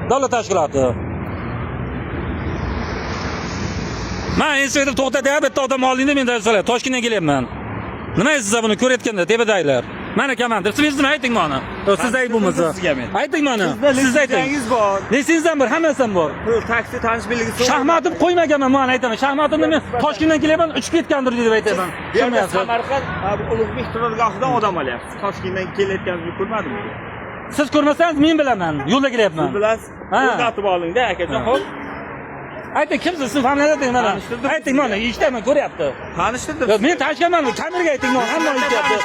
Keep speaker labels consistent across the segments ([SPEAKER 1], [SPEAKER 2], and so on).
[SPEAKER 1] Davlat tashkiloti. Man inspektor to'xtatyapti, bitta odam oldingda men so'rayapti. Toshkentdan kelyapman. Nima siz buni ko'rayotganda tepadagilar? Mana komandir, siz nima ayting mana? Siz ayb bo'lmasa.
[SPEAKER 2] Sizga men.
[SPEAKER 1] Ayting mana.
[SPEAKER 2] Sizda
[SPEAKER 1] Siz ayting.
[SPEAKER 2] litsenziyangiz bor.
[SPEAKER 1] Litsenziyam bor, hammasidan bor.
[SPEAKER 2] Pul, taksi tanish belgisi.
[SPEAKER 1] Shaxmatib qo'ymaganman, mana aytaman. Shaxmatimni men Toshkentdan kelyapman, uchib ketgandir deb aytaman.
[SPEAKER 2] Bu yerda
[SPEAKER 1] Tushunmayapsiz.
[SPEAKER 2] Samarqand Ulug'bek turargohidan odam olyapsiz. Toshkentdan kelayotganingizni ko'rmadimmi?
[SPEAKER 1] Siz ko'rmasangiz men bilaman. Yo'lda kelyapman.
[SPEAKER 2] Siz bilasiz.
[SPEAKER 1] Ha.
[SPEAKER 2] O'rnatib olingda akajon,
[SPEAKER 1] Ha.
[SPEAKER 2] xo'p.
[SPEAKER 1] Ayting, kimsiz? Siz familiyangizni ayting mana.
[SPEAKER 2] Tanishtirdim
[SPEAKER 1] Ayting mana, eshitaman, ko'ryapti.
[SPEAKER 2] Tanishtirdim.
[SPEAKER 1] Yo'q, men tanishganman, kameraga ayting mana, hamma eshityapti.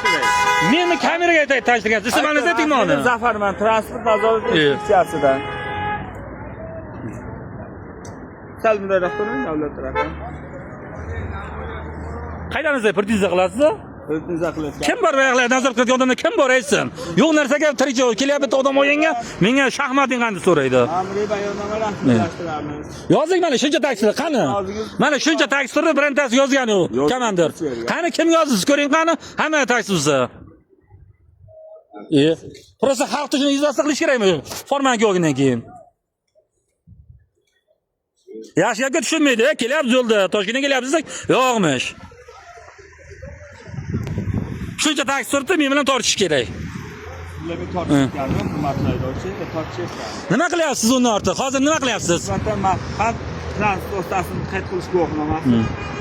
[SPEAKER 1] Meni kameraga aytay tanishtirgansiz. Ismingizni ayting mana.
[SPEAKER 2] Men Zafarman, transport nazorati
[SPEAKER 1] E.
[SPEAKER 2] inspeksiyasidan. Sal bunday turing, davlat rahbari.
[SPEAKER 1] Qaydanizda pretenziya qilasiz?
[SPEAKER 2] Pretenziya qilayotgan.
[SPEAKER 1] Kim bor buyoqlar nazorat qiladigan odamlar kim bor aytsin. Yo'q narsaga tirik kelyapti bitta odam olganga, menga shaxmating qani so'raydi.
[SPEAKER 2] Ma'muriy bayonnoma rasmiylashtiramiz.
[SPEAKER 1] Yozing mana shuncha taksida qani? Mana shuncha taksi turib birontasi yozgani u
[SPEAKER 2] Yozib
[SPEAKER 1] komandir.
[SPEAKER 2] bergan.
[SPEAKER 1] Qani kim yozdi siz ko'ring qani? Hamma taksi bo'lsa. E, просто xalqni shuni yuzasida qilish kerakmi? Formani olgandan keyin. Yaxshi gapga tushunmaydi, kelyapmiz yo'lda, Toshkentdan kelyapmiz desak, yo'qmish. Shuncha taksi turibdi, men bilan tortishish kerak.
[SPEAKER 2] Sizlarga tortishgan yo'q, hurmatli haydovchi, tortishyapman.
[SPEAKER 1] Nima qilyapsiz undan ortiq? Hozir nima qilyapsiz?
[SPEAKER 2] Nisbatan man transport vositasini qayd qilish guvohnomasi.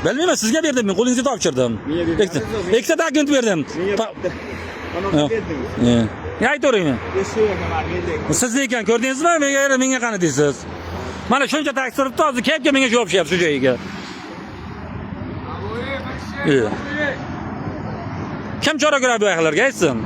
[SPEAKER 1] Bilmayman, sizga berdim, men qo'lingizga topshirdim.
[SPEAKER 2] Menga berganingiz
[SPEAKER 1] Ikkita,
[SPEAKER 2] yo'q, men-
[SPEAKER 1] ikkita dokument berdim.
[SPEAKER 2] Menga mana
[SPEAKER 1] Yo'q.
[SPEAKER 2] berdingiz.
[SPEAKER 1] E. Aytavering.
[SPEAKER 2] Shu ekan, mana mendek.
[SPEAKER 1] Sizni ekan ko'rdingizmi? Menga menga qani deysiz? Mana shuncha taksi turibdi, hozir kelib menga javob beryapti shu joyiga. E. Kim chora ko'radi bu yoqlarga aytsin?